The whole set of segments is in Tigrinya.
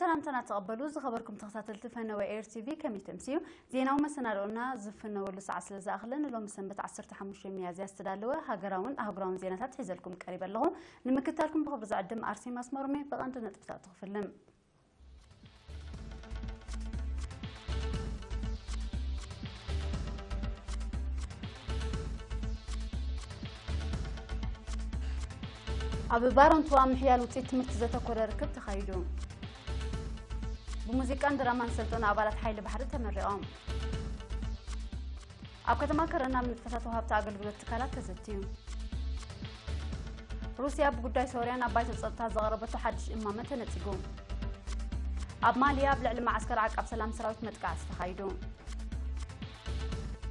ሰላምታና ተቐበሉ። ዝኸበርኩም ተኸታተልቲ ፈነወ ኤር ቲቪ፣ ከመይ ተምስዩ? ዜናዊ መሰናድኦና ዝፍነወሉ ሰዓት ስለ ዝኣኽለ፣ ንሎሚ ሰንበት ዓሰርተ ሓሙሽተ ሚያዝያ ዝተዳለወ ሃገራውን ኣህጉራውን ዜናታት ሒዘልኩም ቀሪበ ኣለኹ። ንምክትታልኩም ብኽብሪ ዝዕድም ኣርሴማ ኣስመሮም እየ። ብቐንዲ ነጥብታቱ ክፍልም። ኣብ ባረንቱ ኣብ ምሕያል ውፅኢት ትምህርቲ ዘተኮረ ርክብ ተኻይዱ። ብሙዚቃን ድራማን ሰልጠኑ ኣባላት ሓይሊ ባሕሪ ተመሪቖም። ኣብ ከተማ ከረን ኣብ ንጥፈታት ወሃብቲ ኣገልግሎት ትካላት ተዘትዩ። ሩስያ ብጉዳይ ሶርያ ናብ ባይቶ ጸጥታ ዘቕረበቶ ሓድሽ እማመ ተነጺጉ። ኣብ ማሊ ኣብ ልዕሊ መዓስከር ዓቃብ ሰላም ሰራዊት መጥቃዕቲ ተኻይዱ።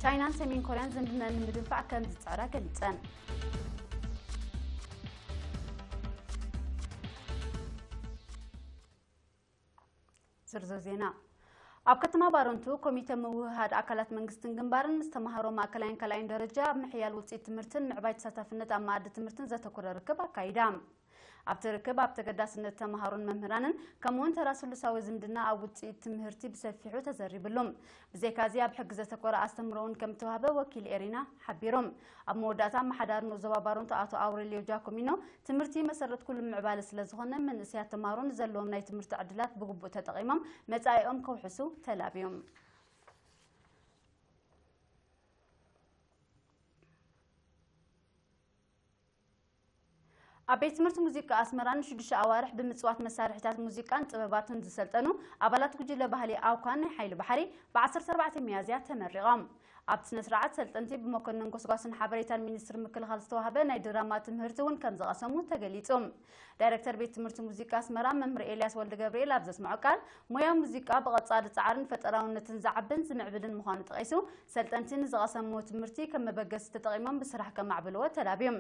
ቻይናን ሰሜን ኮርያን ዝምድነን ንምድንፋዕ ከም ዝጽዕራ ገሊጸን። ዝርዝር ዜና። ኣብ ከተማ ባረንቱ ኮሚተ ምውህሃድ ኣካላት መንግስትን ግንባርን ምስ ተምሃሮ ማእከላይን ካልኣይን ደረጃ ኣብ ምሕያል ውፅኢት ትምህርትን ምዕባይ ተሳታፍነት ኣብ መኣዲ ትምህርትን ዘተኮረ ርክብ ኣካይዳ። ኣብቲ ርክብ ኣብ ተገዳስነት ተምሃሮን መምህራንን ከምኡውን ተራ ስሉሳዊ ዝምድና ኣብ ውፅኢት ትምህርቲ ብሰፊሑ ተዘሪብሉ። ብዘይካዚ ኣብ ሕጊ ዘተኮረ ኣስተምህሮ እውን ከም ዝተዋህበ ወኪል ኤሪና ሓቢሮም። ኣብ መወዳእታ ኣመሓዳሪ ንኡስ ዞባ ባረንቱ ኣቶ ኣውሬልዮ ጃኮሚኖ ትምህርቲ መሰረት ኩሉ ምዕባለ ስለ ዝኾነ መንእሰያት ተምሃሮ ንዘለዎም ናይ ትምህርቲ ዕድላት ብግቡእ ተጠቒሞም መጻኢኦም ከውሕሱ ተላብዮም። ኣብ ቤት ትምህርቲ ሙዚቃ ኣስመራ ንሽዱሽተ ኣዋርሕ ብምጽዋት መሳርሒታት ሙዚቃን ጥበባትን ዝሰልጠኑ ኣባላት ጉጅለ ባህሊ ኣውካን ናይ ሓይሊ ባሕሪ ብ ዓሰርተ ኣርባዕተ ሚያዝያ ተመሪቖም። ኣብቲ ስነ ስርዓት ሰልጠንቲ ብመኮንን ጎስጓስን ሓበሬታን ሚኒስትሪ ምክልኻል ዝተዋህበ ናይ ድራማ ትምህርቲ እውን ከም ዝቐሰሙ ተገሊጹ። ዳይሬክተር ቤት ትምህርቲ ሙዚቃ ኣስመራ መምህር ኤልያስ ወልደ ገብርኤል ኣብ ዘስምዖ ቃል፣ ሞያ ሙዚቃ ብቐጻሊ ጻዕርን ፈጠራውነትን ዝዓብን ዝምዕብልን ምዃኑ ጠቒሱ፣ ሰልጠንቲ ንዝቐሰምዎ ትምህርቲ ከም መበገሲ ተጠቒሞም ብስራሕ ከማዕብልዎ ተላብዮም።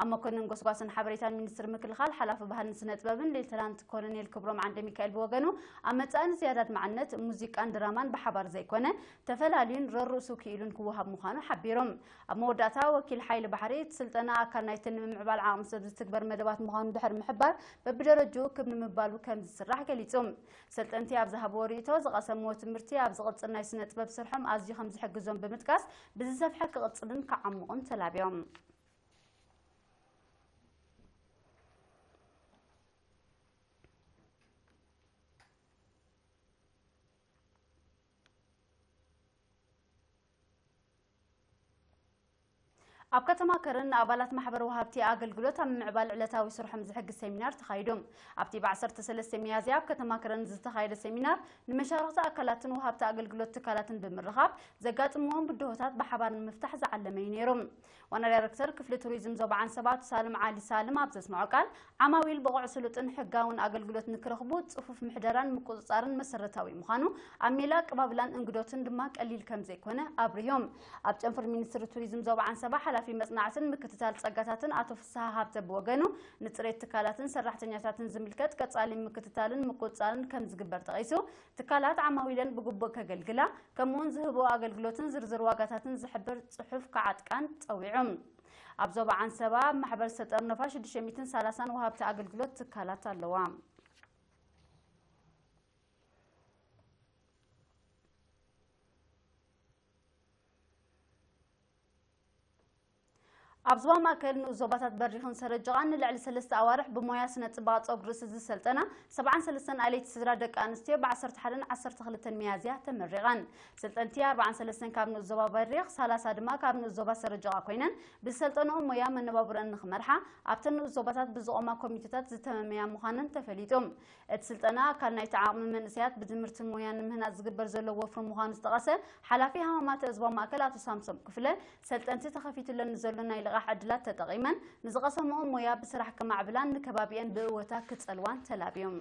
ኣብ መኮንን ጎስጓስን ሓበሬታን ሚኒስትሪ ምክልኻል ሓላፊ ባህልን ስነ ጥበብን ሌተናንት ኮሎኔል ክብሮም ዓንደ ሚካኤል ብወገኑ፣ ኣብ መጻኢ ንዝያዳ ኣድማዕነት ሙዚቃን ድራማን ብሓባር ዘይኮነ፣ ተፈላልዩን ረርእሱ ክኢሉን ክወሃብ ምዃኑ ሓቢሮም። ኣብ መወዳእታ ወኪል ሓይሊ ባሕሪ፣ እቲ ስልጠና ኣካል ናይቲ ንምምዕባል ዓቕሚ ሰብ ዝትግበር መደባት ምዃኑ ድሕሪ ምሕባር፣ በብደረጅኡ ክብ ንምባሉ ከም ዝስራሕ ገሊጹ። ሰልጠንቲ ኣብ ዝሃብዎ ርእይቶ፣ ዝቐሰምዎ ትምህርቲ ኣብ ዝቕጽል ናይ ስነ ጥበብ ስርሖም ኣዝዩ ከም ዝሕግዞም ብምጥቃስ፣ ብዝሰፍሐ ክቕጽልን ክዓሙቕን ተላብዮም። ኣብ ከተማ ከረን ንኣባላት ማሕበር ወሃብቲ ኣገልግሎት ኣብ ምምዕባል ዕለታዊ ስርሖም ዝሕግዝ ሴሚናር ተኻይዱ። ኣብቲ ብ ዓሰርተ ሰለስተ ሚያዝያ ኣብ ከተማ ከረን ዝተኻየደ ሴሚናር፣ ንመሻርኽቲ ኣካላትን ወሃብቲ ኣገልግሎት ትካላትን ብምርኻብ፣ ዘጋጥምዎም ብድሆታት ብሓባር ንምፍታሕ ዝዓለመ እዩ ነይሩ። ዋና ዳይሬክተር ክፍሊ ቱሪዝም ዞባ ዓንሰባ ኣቶ ሳልም ዓሊ ሳልም ኣብ ዘስምዖ ቃል፣ ዓማዊል ብቑዕ ስሉጥን ሕጋውን ኣገልግሎት ንክረኽቡ፣ ጽፉፍ ምሕደራን ምቁጽጻርን መሰረታዊ ምዃኑ፣ ኣብ ሜላ ኣቀባብላን እንግዶትን ድማ ቀሊል ከም ዘይኮነ ኣብሪሆም። ኣብ ጨንፈር ሚኒስትሪ ቱሪዝም ዞባ ዓንሰባ ሓላፊ መጽናዕትን ምክትታል ጸጋታትን ኣቶ ፍስሃ ሃብተ ብወገኑ፣ ንጽሬት ትካላትን ሰራሕተኛታትን ዝምልከት ቀጻሊ ምክትታልን ምቁጽጻርን ከም ዝግበር ጠቒሱ፣ ትካላት ዓማዊለን ብግቡእ ከገልግላ፣ ከምኡውን ዝህብኦ ኣገልግሎትን ዝርዝር ዋጋታትን ዝሕብር ጽሑፍ ክዓጥቃን ጸዊዑ። ኣብ ዞባ ዓንሰባ ኣብ ማሕበር ዝተጠርነፋ ሽዱሽተ ሚእትን ሰላሳን ወሃብቲ ኣገልግሎት ትካላት ኣለዋ። ኣብ ዞባ ማእከል ንኡስ ዞባታት በሪኽን ሰረጀቓን ንልዕሊ ሰለስተ ኣዋርሕ ብሞያ ስነ ጽባቐ ጸጉሪ ርእሲ ዝሰልጠና ሰብዓን ሰለስተን ኣለይቲ ስድራ ደቂ ኣንስትዮ ብ ዓሰርተ ሓደን ዓሰርተ ክልተን ሚያዝያ ተመሪቐን። ሰልጠንቲ ኣርባዓን ሰለስተን ካብ ንኡስ ዞባ በሪኽ፣ ሰላሳ ድማ ካብ ንኡስ ዞባ ሰረጀቓ ኮይነን፣ ብዝሰልጠንኦ ሞያ መነባብሮኣን ንኽመርሓ ኣብተን ንኡስ ዞባታት ብዝቖማ ኮሚቴታት ዝተመመያ ምዃነን ተፈሊጡ። እቲ ስልጠና ኣካል ናይቲ ዓቕሚ መንእሰያት ብትምህርትን ሞያን ንምህናጽ ዝግበር ዘሎ ወፍሪ ምዃኑ ዝጠቐሰ ሓላፊ ሃማማተ ህዝባዊ ማእከል ኣቶ ሳምሶም ክፍለ፣ ሰልጠንቲ ተኸፊቱለን ንዘሎ ናይ ልቓሕ ዕድላት ተጠቒመን ንዝቐሰምኦ ሞያ ብስራሕ ከማዕብላን ንከባቢአን ብእወታ ክጸልዋን ተላብዮም።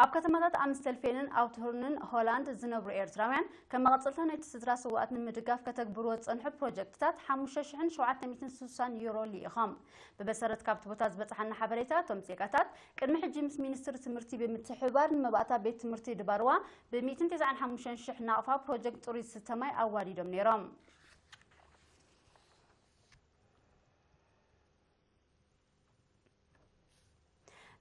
ኣብ ከተማታት ኣምስተልፌንን ኣውትሁርንን ሆላንድ ዝነብሩ ኤርትራውያን፣ ከም መቐጸልታ ናይቲ ስድራ ስውኣት ንምድጋፍ ከተግብርዎ ዝጸንሑ ፕሮጀክትታት ሓሙሽተ ሽሕን ሸውዓተ ሚእትን ስሳን ዩሮ ልኢኾም። ብመሰረት ካብቲ ቦታ ዝበጽሓና ሓበሬታ፣ እቶም ዜጋታት ቅድሚ ሕጂ ምስ ሚኒስትሪ ትምህርቲ ብምትሕብባር ንመባእታ ቤት ትምህርቲ ድባርዋ ብሚእትን ተስዓን ሓሙሽተን ሽሕ ናቕፋ ፕሮጀክት ጽሩይ ዝስተ ማይ ኣዋዲዶም ነይሮም።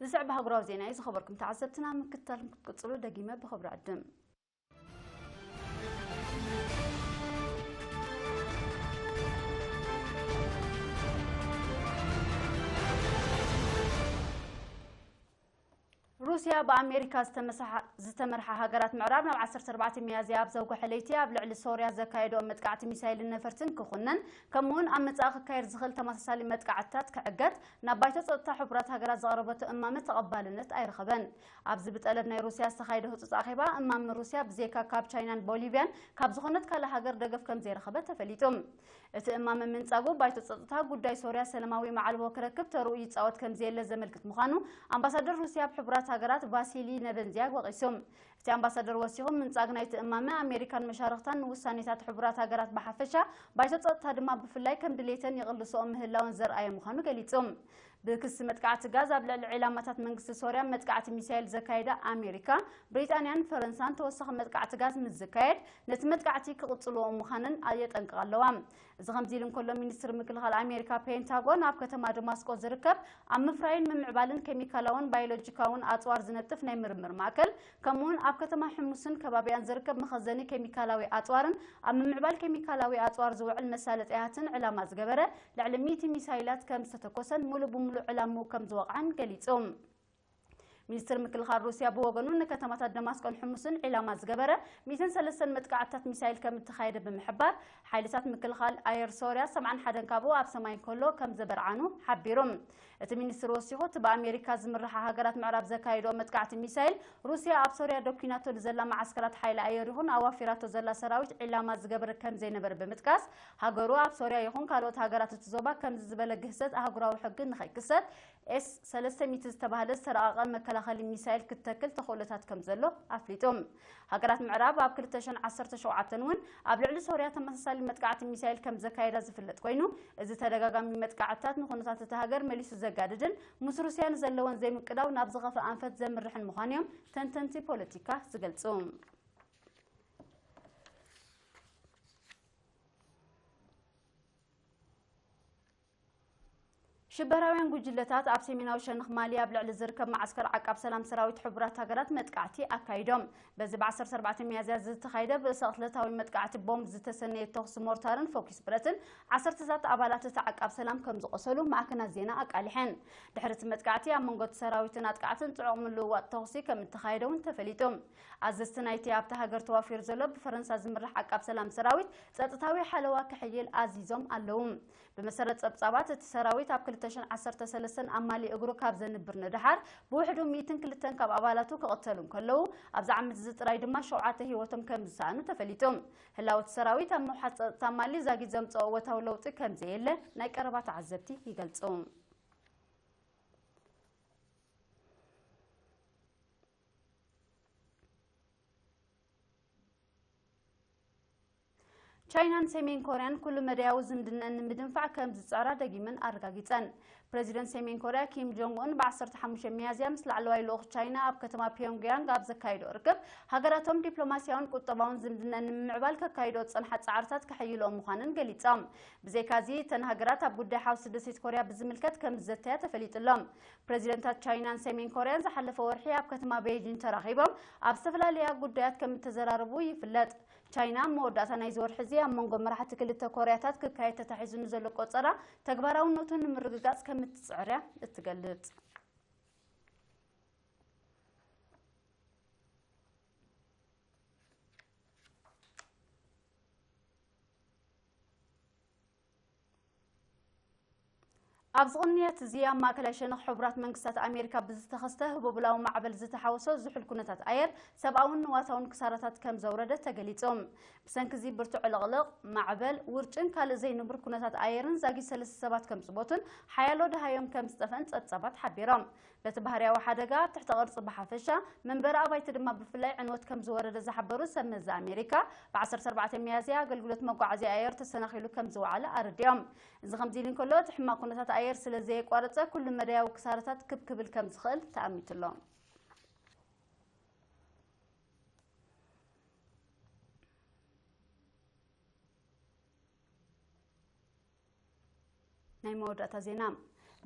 ዝስዕብ ኣህጉራዊ ዜና እዩ። ዝኸበርኩም ተዓዘብትና፣ ምክትታልኩም ክትቅጽሉ ደጊመ ብኽብሪ ዕድም። ሩስያ ብኣሜሪካ ዝተመሳሓ-፣ ዝተመርሓ ሃገራት ምዕራብ ናብ ዓሰርተ ኣርባዕተ ሚያዝያ ኣብ ዘውግሐ ለይቲ ኣብ ልዕሊ ሶርያ ዘካየዶ መጥቃዕቲ ሚሳይልን ነፈርትን ክኹነን፣ ከምኡውን ኣብ መጻኢ ክካየድ ዝኽእል ተመሳሳሊ መጥቃዕትታት ክዕገት ናብ ባይቶ ጸጥታ ሕቡራት ሃገራት ዘቕረበቶ እማመ ተቐባልነት ኣይረኸበን። ኣብዚ ብጠለብ ናይ ሩስያ ዝተኻየደ ህጹጽ ኣኼባ፣ እማመ ሩስያ ብዘይካ ካብ ቻይናን ቦሊቪያን ካብ ዝኾነት ካልእ ሃገር ደገፍ ከም ዘይረኸበ ተፈሊጡ። እቲ እማመ ምንጻጉ፣ ባይቶ ጸጥታ ጉዳይ ሶርያ ሰላማዊ መዓልቦ ክረክብ ተርኡ ይጻወት ከም ዘየለ ዘመልክት ምዃኑ ኣምባሳደር ሩስያ ኣብ ሕቡራት ሃገራት ቫሲሊ ነበንዚያ ወቒሱ። እቲ ኣምባሳደር ወሲኹ፣ ምንጻግ ናይቲ እማመ ኣሜሪካን መሻርኽታን ንውሳኔታት ሕቡራት ሃገራት ብሓፈሻ፣ ባይቶ ጸጥታ ድማ ብፍላይ ከም ድሌተን ይቕልስኦ ምህላወን ዘርኣየ ምዃኑ ገሊጹ። ብክሲ መጥቃዕቲ ጋዝ ኣብ ልዕሊ ዒላማታት መንግስቲ ሶርያ መጥቃዕቲ ሚሳይል ዘካየዳ ኣሜሪካ፣ ብሪጣንያን ፈረንሳን ተወሳኺ መጥቃዕቲ ጋዝ ምስ ዝካየድ፣ ነቲ መጥቃዕቲ ክቕጽልዎ ምዃነን የጠንቅቓ ኣለዋ። እዚ ከምዚ ኢሉ እንከሎ፣ ሚኒስትሪ ምክልኻል ኣሜሪካ ፔንታጎን ኣብ ከተማ ደማስቆ ዝርከብ ኣብ ምፍራይን ምምዕባልን ኬሚካላውን ባዮሎጂካውን ኣጽዋር ዝነጥፍ ናይ ምርምር ማእከል፣ ከምኡውን ኣብ ከተማ ሕሙስን ከባቢያን ዝርከብ መኸዘኒ ኬሚካላዊ ኣጽዋርን ኣብ ምምዕባል ኬሚካላዊ ኣጽዋር ዝውዕል መሳለጥያትን ዕላማ ዝገበረ ልዕሊ ሚእቲ ሚሳይላት ከም ዝተተኮሰን ሙሉእ ብሙሉእ ዕላምኡ ከም ዝወቕዐን ገሊጹ። ሚኒስትር ምክልኻል ሩስያ ብወገኑ፣ ንከተማታት ደማስቆን ሕሙስን ዒላማ ዝገበረ ሚእትን ሰለስተን መጥቃዕትታት ሚሳይል ከም እተኻየደ ብምሕባር፣ ሓይልታት ምክልኻል ኣየር ሶርያ ሰብዓን ሓደን ካብኡ ኣብ ሰማይ እንከሎ ከም ዘበርዓኑ ሓቢሩ። እቲ ሚኒስትር ወሲኹ፣ እቲ ብኣሜሪካ ዝምርሓ ሃገራት ምዕራብ ዘካየዶ መጥቃዕቲ ሚሳይል፣ ሩስያ ኣብ ሶርያ ደኲናቶ ንዘላ መዓስከራት ሓይሊ ኣየር ይኹን ኣዋፊራቶ ዘላ ሰራዊት ዒላማ ዝገበረ ከም ዘይነበረ ብምጥቃስ፣ ሃገሩ ኣብ ሶርያ ይኹን ካልኦት ሃገራት እቲ ዞባ ከምዚ ዝበለ ግህሰት ኣህጉራዊ ሕጊ ንኸይክሰት ኤስ ሰለስተ ሚእቲ ዝተባህለ ዝተራቐቐ መከላኸሊ ሚሳይል ክትተክል ተኽእሎታት ከም ዘሎ ኣፍሊጡ። ሃገራት ምዕራብ ኣብ ክልተ ሽሕን ዓሰርተ ሸውዓተን እውን ኣብ ልዕሊ ሶርያ ተመሳሳሊ መጥቃዕቲ ሚሳይል ከም ዘካየዳ ዝፍለጥ ኮይኑ፣ እዚ ተደጋጋሚ መጥቃዕትታት ንኹነታት እታ ሃገር መሊሱ ዘጋድድን ምስ ሩስያ ንዘለወን ዘይምቅዳው ናብ ዝኸፍአ ኣንፈት ዘምርሕን ምዃኑ እዮም ተንተንቲ ፖለቲካ ዝገልጹ። ሽበራውያን ጉጅለታት ኣብ ሰሜናዊ ሸነኽ ማሊ ኣብ ልዕሊ ዝርከብ መዓስከር ዓቃብ ሰላም ሰራዊት ሕቡራት ሃገራት መጥቃዕቲ ኣካይዶም። በዚ ብ ዓሰርተ ኣርባዕተ ሚያዝያ ዝተኻየደ ብርእሰ ቅትለታዊ መጥቃዕቲ ቦምብ ዝተሰነየ ተኹሲ ሞርታርን ፎኪስ ብረትን፣ ዓሰርተታት ኣባላት እቲ ዓቃብ ሰላም ከም ዝቖሰሉ ማዕከናት ዜና ኣቃሊሐን። ድሕሪ እቲ መጥቃዕቲ ኣብ መንጎ እቲ ሰራዊትን ኣጥቃዕትን ጽዑቕ ምልውዋጥ ተኹሲ ከም እተኻየደ እውን ተፈሊጡ። ኣዘዝቲ ናይቲ ኣብታ ሃገር ተዋፊሩ ዘሎ ብፈረንሳ ዝምራሕ ዓቃብ ሰላም ሰራዊት ጸጥታዊ ሓለዋ ክሕይል ኣዚዞም ኣለዉ። ብመሰረት ጸብጻባት፣ እቲ ሰራዊት ኣብ ክልተ ሽሕን ዓሰርተ ሰለስተን ኣብ ማሊ እግሩ ካብ ዘንብር ንደሓር፣ ብውሕዱ ሚእትን ክልተን ካብ ኣባላቱ ክቕተሉ እንከለዉ፣ ኣብዚ ዓመት እዚ ጥራይ ድማ ሸውዓተ ህይወቶም ከም ዝሰኣኑ ተፈሊጡ። ህላወ እቲ ሰራዊት ኣብ ምውሓስ ጸጥታ ማሊ ዛጊት ዘምጽኦ እወታዊ ለውጢ ከም ዘየለ ናይ ቀረባ ተዓዘብቲ ይገልጹ። ቻይናን ሰሜን ኮርያን ኩሉ መዳያዊ ዝምድነን ንምድንፋዕ ከም ዝጽዕራ ደጊመን ኣረጋጊጸን። ፕረዚደንት ሰሜን ኮርያ ኪም ጆንግ ኡን ብ ዓሰርተ ሓሙሽተ ሚያዝያ ምስ ላዕለዋይ ልኡኽ ቻይና ኣብ ከተማ ፒዮንግያንግ ኣብ ዘካየዶ ርክብ፣ ሃገራቶም ዲፕሎማስያውን ቁጠባውን ዝምድነን ንምምዕባል ከካይዶ ዝጸንሓ ጻዕርታት ከሐይልኦ ምዃነን ገሊጾም። ብዘይካዚ፣ እተን ሃገራት ኣብ ጉዳይ ሓውሲ ደሴት ኮርያ ብዝምልከት ከም ዝዘተያ ተፈሊጡ ኣሎ። ፕረዚደንታት ቻይናን ሰሜን ኮርያን ዝሓለፈ ወርሒ ኣብ ከተማ ቤይጂን ተራኺቦም ኣብ ዝተፈላለያ ጉዳያት ከም እተዘራረቡ ይፍለጥ። ቻይና፣ ኣብ መወዳእታ ናይዚ ወርሒ እዚ ኣብ መንጎ መራሕቲ ክልተ ኮርያታት ክካየድ ተታሒዙ ንዘሎ ቆጸራ ተግባራውነቱ ንምርግጋጽ ከም እትጽዕር እያ እትገልጽ። ኣብዚ ቅንያት እዚ፣ ኣብ ማእከላይ ሸነኽ ሕቡራት መንግስታት ኣሜሪካ ብዝተኸስተ ህቦብላዊ ማዕበል ዝተሓወሶ ዝሑል ኩነታት ኣየር፣ ሰብኣውን ንዋታውን ክሳራታት ከም ዘውረደ ተገሊጹ። ብሰንኪ እዚ ብርቱዕ ዕልቕልቕ፣ ማዕበል፣ ውርጭን ካልእ ዘይንቡር ኩነታት ኣየርን ዛጊት ሰለስተ ሰባት ከም ዝሞቱን ሓያሎ ደሃዮም ከም ዝጠፍአን ጸብጻባት ሓቢሮም። በቲ ባህርያዊ ሓደጋ፣ ኣብ ትሕቲ ቅርጺ ብሓፈሻ፣ መንበሪ ኣባይቲ ድማ ብፍላይ ዕንወት ከም ዝወረደ ዝሓበሩ ሰብ መዚ ኣሜሪካ፣ ብ ዓሰርተ ኣርባዕተ ሚያዝያ ኣገልግሎት መጓዓዝያ ኣየር ተሰናኺሉ ከም ዝወዓለ ኣረዲኦም። እዚ ከምዚ ኢሉ እንከሎ፣ እቲ ሕማቕ ኩነታት ኣየር ስለ ዘየቋረጸ፣ ኩሉ መዳያዊ ክሳራታት ክብ ክብል ከም ዝኽእል ተኣሚቱ ኣሎ። ናይ መወዳእታ ዜና።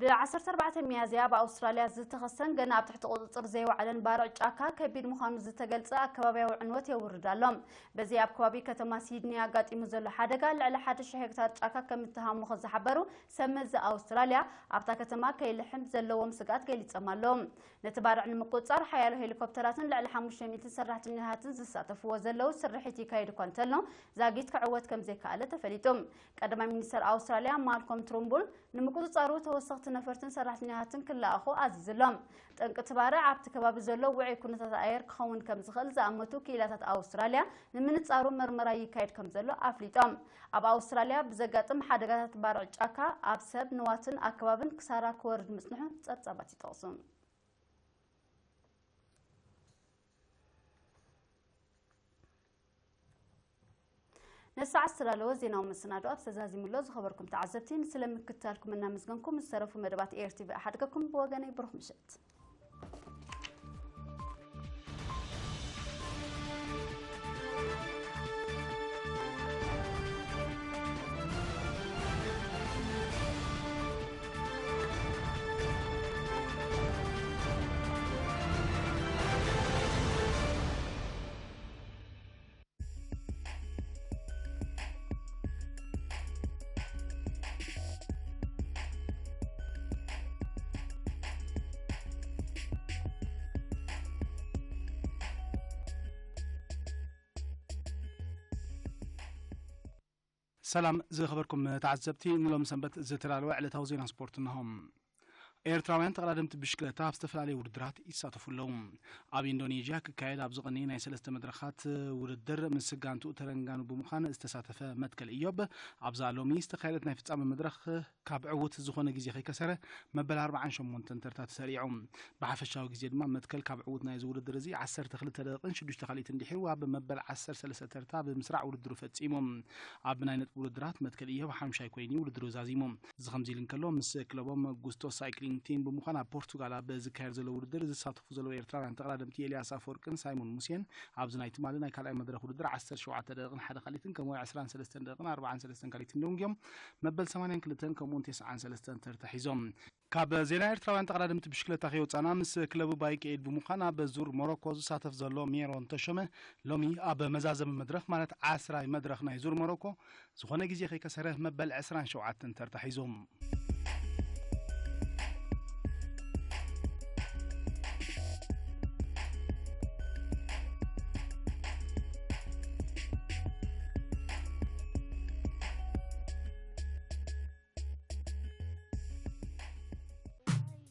ብ ዓሰርተ ኣርባዕተ ሚያዝያ ኣብ ኣውስትራልያ ዝተኸሰተን ገና ኣብ ትሕቲ ቁጽጽር ዘይወዓለን ባርዕ ጫካ ከቢድ ምዃኑ ዝተገልጸ ኣከባብያዊ ዕንወት የውርድ ኣሎ። በዚ ኣብ ከባቢ ከተማ ሲድኒ ኣጋጢሙ ዘሎ ሓደጋ ልዕሊ ሓደ ሺሕ ሄክታር ጫካ ከም እተሃሞኸ ዝሓበሩ ሰብ መዚ ኣውስትራልያ፣ ኣብታ ከተማ ከይልሕም ዘለዎም ስግኣት ገሊጾም ኣለዉ። ነቲ ባርዕ ንምቁጽጻር ሓያሎ ሄሊኮፕተራትን ልዕሊ ሓሙሽተ ሚእቲ ሰራሕተኛታትን ዝሳተፍዎ ዘለዉ ስርሒት ይካየድ እኳ እንተሎ፣ ዛጊት ክዕወት ከም ዘይከኣለ ተፈሊጡ። ቀዳማይ ሚኒስተር ኣውስትራልያ ማልኮም ትሩምቡል ንምቁጽጻሩ ተወሰኽቲ ነፈርትን ሰራሕተኛታትን ክለኣኹ ኣዚዙ ኣሎ። ጠንቂ እቲ ባርዕ ኣብቲ ከባቢ ዘሎ ውዑይ ኩነታት ኣየር ክኸውን ከም ዝኽእል ዝኣመቱ ክኢላታት ኣውስትራልያ ንምንጻሩ መርመራ ይካየድ ከም ዘሎ ኣፍሊጦም። ኣብ ኣውስትራልያ ብዘጋጥም ሓደጋታት ባርዕ ጫካ ኣብ ሰብ፣ ንዋትን ኣከባብን ክሳራ ክወርድ ምጽንሑ ጸብጻባት ይጠቕሱ። ነዚ ሰዓት ዝተዳለወ ዜናዊ መሰናድኦ ኣብዚ ተዛዚሙ ኣሎ። ዝኸበርኩም ተዓዘብቲ፣ ንስለ ምክትታልኩም እናመስገንኩም፣ ዝተረፉ መደባት ኤር ቲ ቪ ኣሓድገኩም። ብወገነይ ብሩኽ ምሸት። ሰላም ዝኸበርኩም ተዓዘብቲ፣ ንሎም ሰንበት ዝተዳለወ ዕለታዊ ዜና ስፖርት እነሆ። ኤርትራውያን ተቐዳደምቲ ብሽክለታ ኣብ ዝተፈላለዩ ውድድራት ይሳተፉ ኣለዉ። ኣብ ኢንዶኔዥያ ክካየድ ኣብ ዝቐነየ ናይ ሰለስተ መድረኻት ውድድር ምስ ጋንትኡ ተረንጋኑ ብምዃን ዝተሳተፈ መትከል እዮብ፣ ኣብዛ ሎሚ ዝተኻየደት ናይ ፍጻመ መድረኽ ካብ ዕዉት ዝኾነ ግዜ ከይከሰረ መበል ኣርባዓን ሸሞንተን ተርታ ተሰሪዑ። ብሓፈሻዊ ግዜ ድማ መትከል ካብ ዕዉት ናይዚ ውድድር እዚ ዓሰርተ ክልተ ደቂቕን ሽዱሽተ ካልኢትን ድሒሩ ኣብ መበል ዓሰርተ ሰለስተ ተርታ ብምስራዕ ውድድሩ ፈጺሙ። ኣብ ናይ ነጥቢ ውድድራት መትከል እዮብ ሓምሻይ ኮይኑ ውድድሩ ዛዚሙ። እዚ ከምዚ ኢሉ እንከሎ፣ ምስ ክለቦም ጉስቶ ሳይክሊንግ ቲም ብምዃን ኣብ ፖርቱጋል ኣብ ዝካየድ ዘሎ ውድድር ዝሳተፉ ዘለዉ ኤርትራውያን ተቐዳደምቲ ኤልያስ ኣፈወርቅን ሳይሞን ሙሴን ኣብዚ ናይ ትማሊ ናይ ካልኣይ መድረኽ ውድድር ዓሰርተ ሸውዓተ ደቂቕን ሓደ ካልኢትን ከምኡ ዕስራን ሰለስተን ደቂቕን ኣርባዓን ሰለስተን ካልኢትን ደንጊዮም መበል ሰማንያን ክልተን ከምኡውን ተስዓን ሰለስተን ተርታ ሒዞም። ካብ ዜና ኤርትራውያን ተቐዳደምቲ ብሽክለታ ከይወጻና፣ ምስ ክለቡ ባይክ ኤድ ብምዃን ኣብ ዙር ሞሮኮ ዝሳተፍ ዘሎ ሜሮን ተሾመ፣ ሎሚ ኣብ መዛዘሚ መድረኽ፣ ማለት ዓስራይ መድረኽ ናይ ዙር ሞሮኮ፣ ዝኾነ ግዜ ከይከሰረ መበል ዕስራን ሸውዓተን ተርታ ሒዞም።